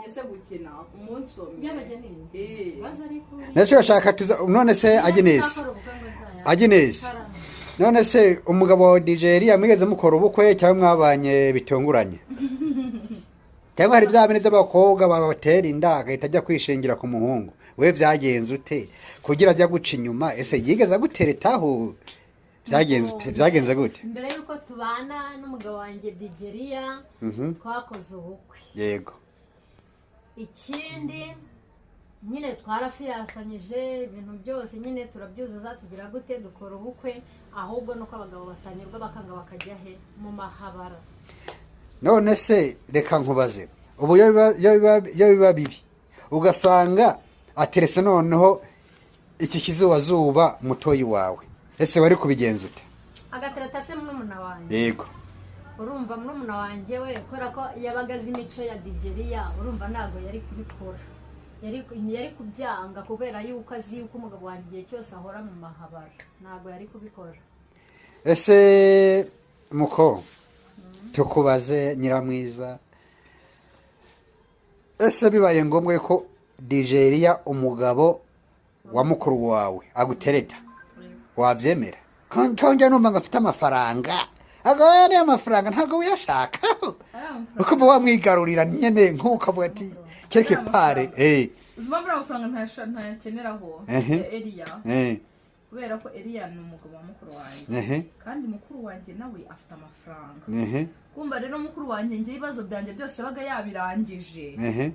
Wantumye se gukina umunsi umwe. Y'abageni. Eh. Ikibazo ariko. Nese urashaka tuza none se, Agnes? Uzakora ubukwe ngo nzaya. Agnes. None se umugabo wa DJ Eliya mwigeze mukora ubukwe cyangwa mwabanye bitunguranye, cyangwa hari bya bintu by'abakobwa babatera inda agahita ajya kwishingira ku muhungu we? Byagenze ute kugira ajya guca inyuma? Ese yigeze aguteretaho? Byagenze ute? Byagenze gute? Mbere y'uko tubana n'umugabo wanjye DJ Eliya, twakoze ubukwe. Ikindi nyine twarafiyasanyije ibintu byose nyine turabyuzuza, tugira gute, dukora ubukwe. Ahubwo nuko abagabo batanyurwa, bakanga, bakajya he? Mu mahabara. None se reka nkubaze, ubu iyo biba bibi ugasanga aterese noneho iki kizubazuba mutoyi wawe, ese wari kubigenza ute? Agatereta se murumuna wanjye? Yego. Urumva murumuna wanjye we, kubera ko yabaga azi imico ya DJ Eliya, urumva ntabwo yari kubikora, yari kubyanga, kubera yuko azi yuko umugabo wanjye igihe cyose ahora mu mahabara, ntabwo yari kubikora. Ese muko tukubaze, nyiramwiza, ese bibaye ngombwa ko DJ Eliya, umugabo wa mukuru wawe, agutereta, wabyemera? Kongera numva ngo afite amafaranga, agaba yariya amafaranga ntabwo uyashaka, ukumva wamwigarurira nyine, nk'uko avuga ati quelque part. Uzi impamvu ariya mafaranga ntayakeneraho? Ya Eliya. Kubera ko Eliya ni umugabo wa mukuru wanjye, kandi mukuru wanjye nawe afite amafaranga. Kumva rero mukuru wanjye, njye ibibazo byanjye byose yabaga yabirangije.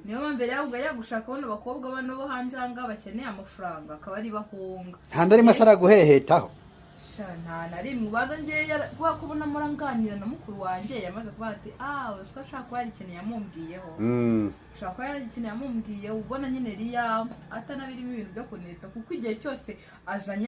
Niyo mpamvu rero yabaga yagushaka bano bakobwa bano bo hanze aha ngaha bakeneye amafaranga, akaba ari bahunga. Nta ndarimo asa araguhehetaho? Sha, nta na rimwe. Ubanza njye kubera ko ubona muranganira na mukuru wanjye, yamaze kuvuga ati: "Ah, uzi ko ashaka kuba hari ikintu yamumbwiyeho." Ashobora kuba yari ikintu yamubwiye. Ubona nyine Eliya atanabirimo ibintu byo kuneta, kuko igihe cyose azanye